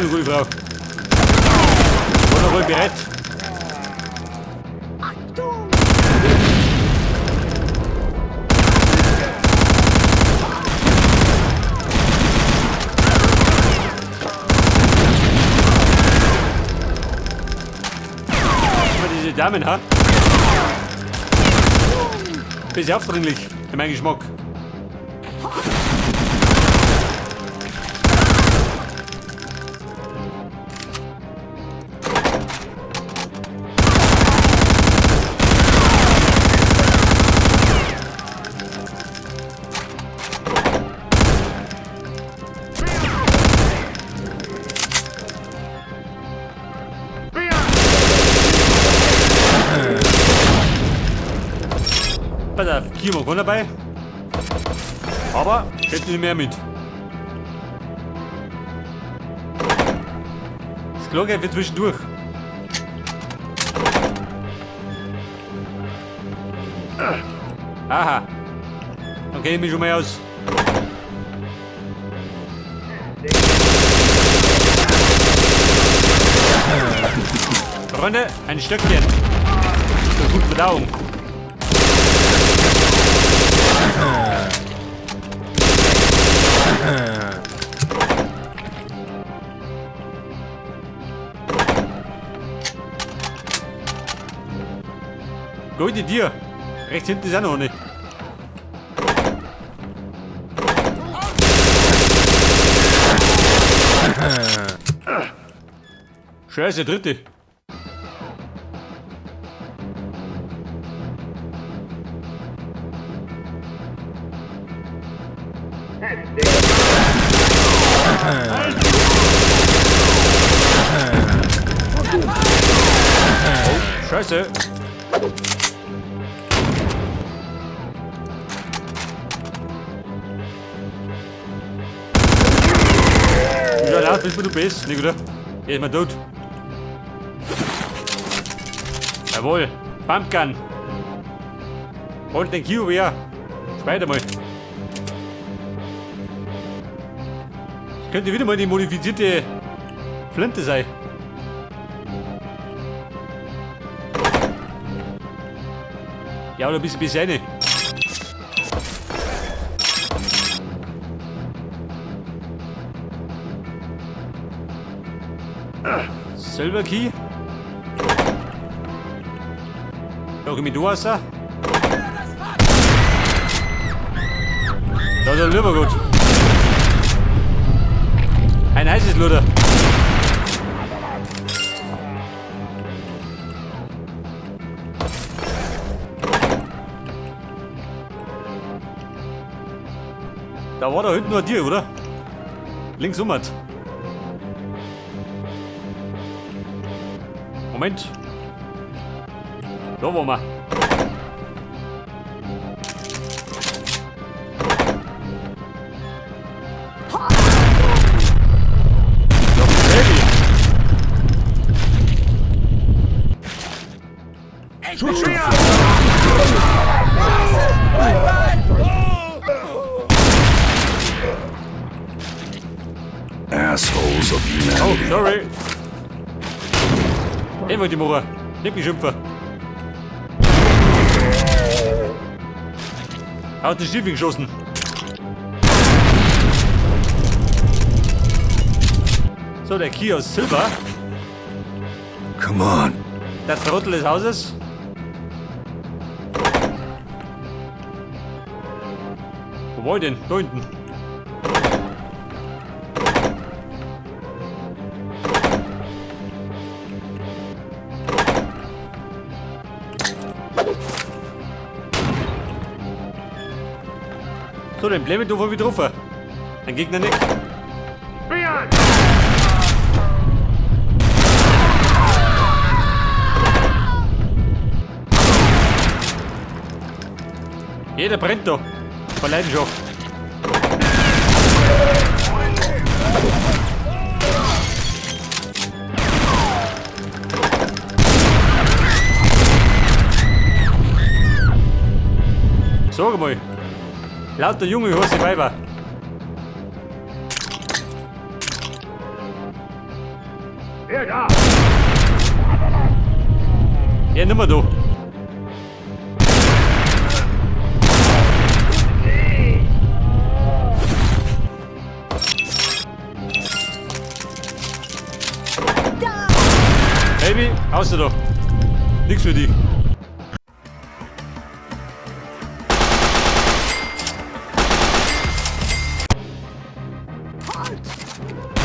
Komm, du gute Frau. War noch wohl bereit. Immer diese Damen, ha? Bisschen aufdringlich, in meinem Geschmack. Pass auf, Kimo kommt dabei. Aber hätte nicht mehr mit. Das Klo geht für zwischendurch. Aha. Dann kenne ich mich schon mal aus. Freunde, ein Stöckchen. Zur guten Verdauung. Gut, die Tier. Rechts hinten ist auch noch eine. Scheiße, dritte. Oh, Scheiße. Ja, laut, bist du bist, nicht, oder? Er ist mal tot. Jawohl, Pumpgun. Und den Cube, ja. Später mal. Das könnte wieder mal die modifizierte Flinte sein. Ja, oder ein bisschen bis eine. Silver Key. Da komm ich da raus. Da ist der lieber gut. Ein heißes Luder. Da war da hinten noch ein Tier, oder? Links um. Moment. Da waren wir. Ja, Baby. Assholes of Oh, humanity. sorry. Den wollte ich machen. Nicht mich schimpfen. Er hat den Stiefel geschossen. So, der Key aus Silber. Come on. Der Trottel des Hauses. Wo war ich denn? Da hinten. So, den Blemendorf hab ich getroffen. Ein Gegner nicht. Jeder brennt da. Vor Leidenschaft. Sag mal. Lauter junge heiße Weiber. Ja, nimmer da. Baby, außer da. Nix für dich.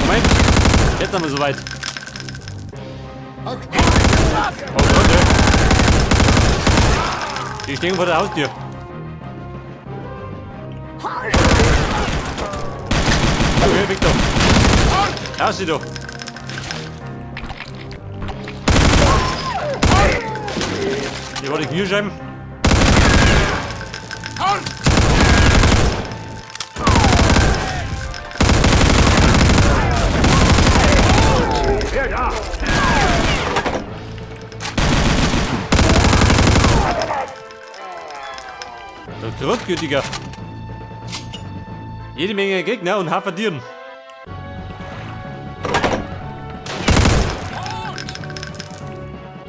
Moment, jetzt sind wir soweit. Oh Gott, ey. Die stehen vor der Haustür. Okay, weg da. Raus da. Hier war die Kniescheiben. Der Grundgültiger. Jede Menge Gegner und Haferdieren.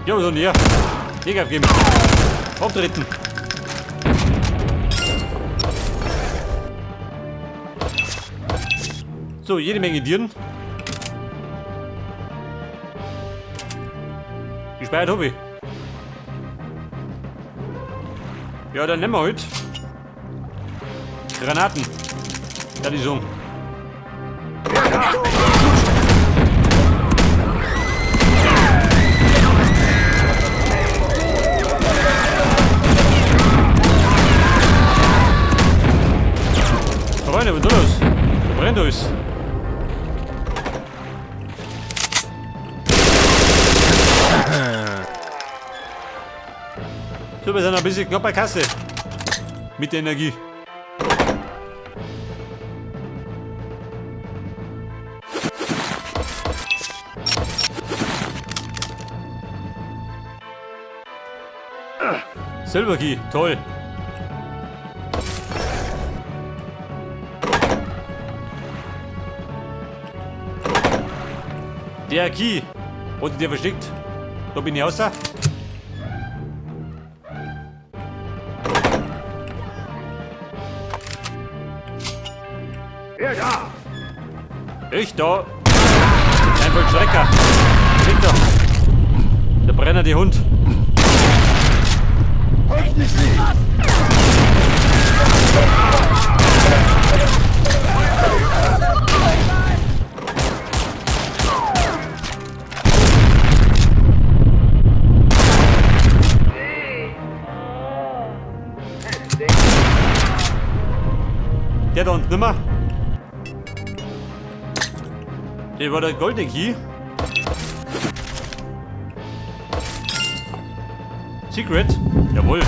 Ja, was soll denn hier? Jäger abgeben. Auftreten. So, jede Menge Dieren. Gespeichert habe ich. Ja, dann nehmen wir heute Granaten. Ja, die so. Freunde, was ist los? Da brennt alles. So, wir sind ein bisschen knapp bei Kasse. Mit der Energie. Silberkey, toll. Der Key. Wurde der versteckt? Da bin ich außer. Ich da. Ein Vollstrecker. Weg da. Der Brenner, die Hund. Der da unten nimmer. Der war der goldene Key. Secret? Jawohl.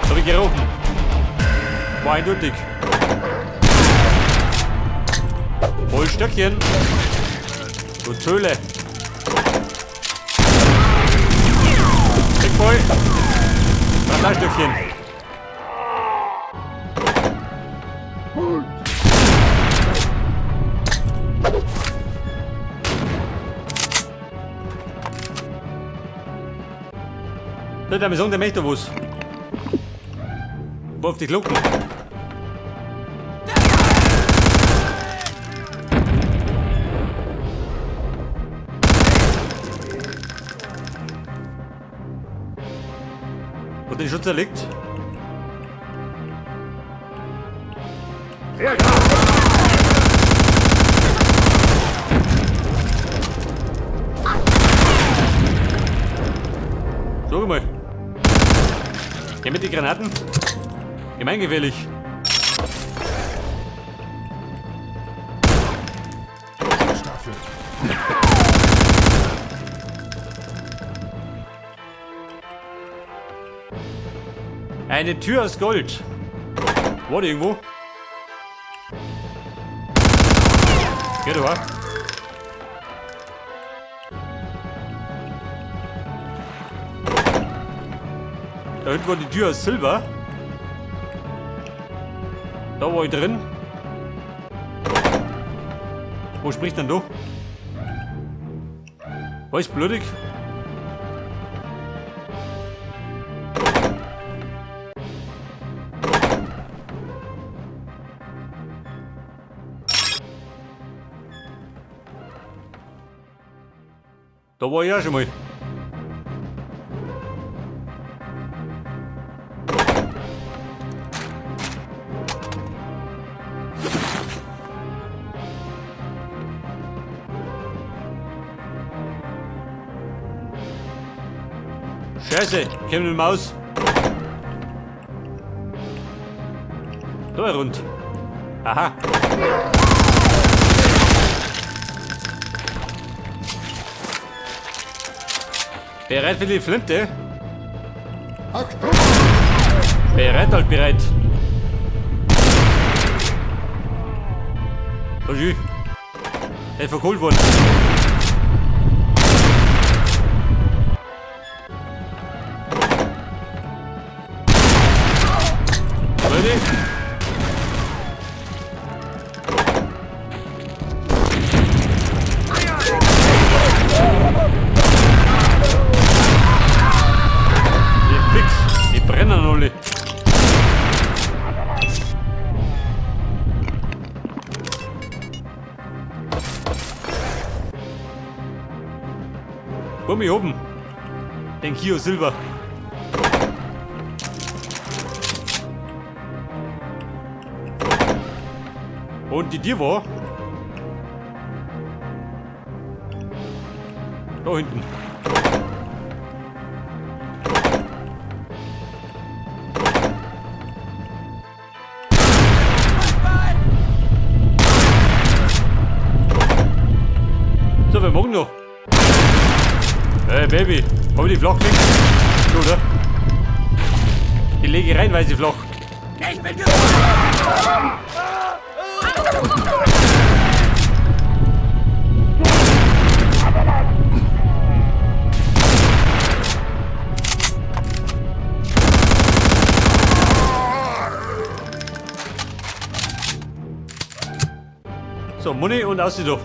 Das hab ich gerochen. War eindeutig. Hol Stöckchen. Du Töle. Big Boy. Stöckchen. Der mir sagen, der möchte was. Wo auf die Glocken. Wo den Schutz erlegt? Sag mal. Ja, mit den Granaten. Gemeingefährlich. Eine Tür aus Gold. War die irgendwo? Ja, du war. Da hinten war die Tür aus Silber. Da war ich drin. Wo spricht denn du? Alles blutig. Da war ich auch schon mal. Scheiße, ich komm nicht mehr aus. Da rund. Aha. Bereit für die Flinte? Bereit, halt bereit. Oje. Er ist verkohlt worden. Leute. Die fix, die brennen alle. Wo mich oben? Den Kio Silber. Und die Dir war? Da hinten. So, wir morgen noch. Hey Baby, hab ich die flach gelegt? So, oder? Die lege ich rein, weil sie flach. Ich bin So, Money und aus da.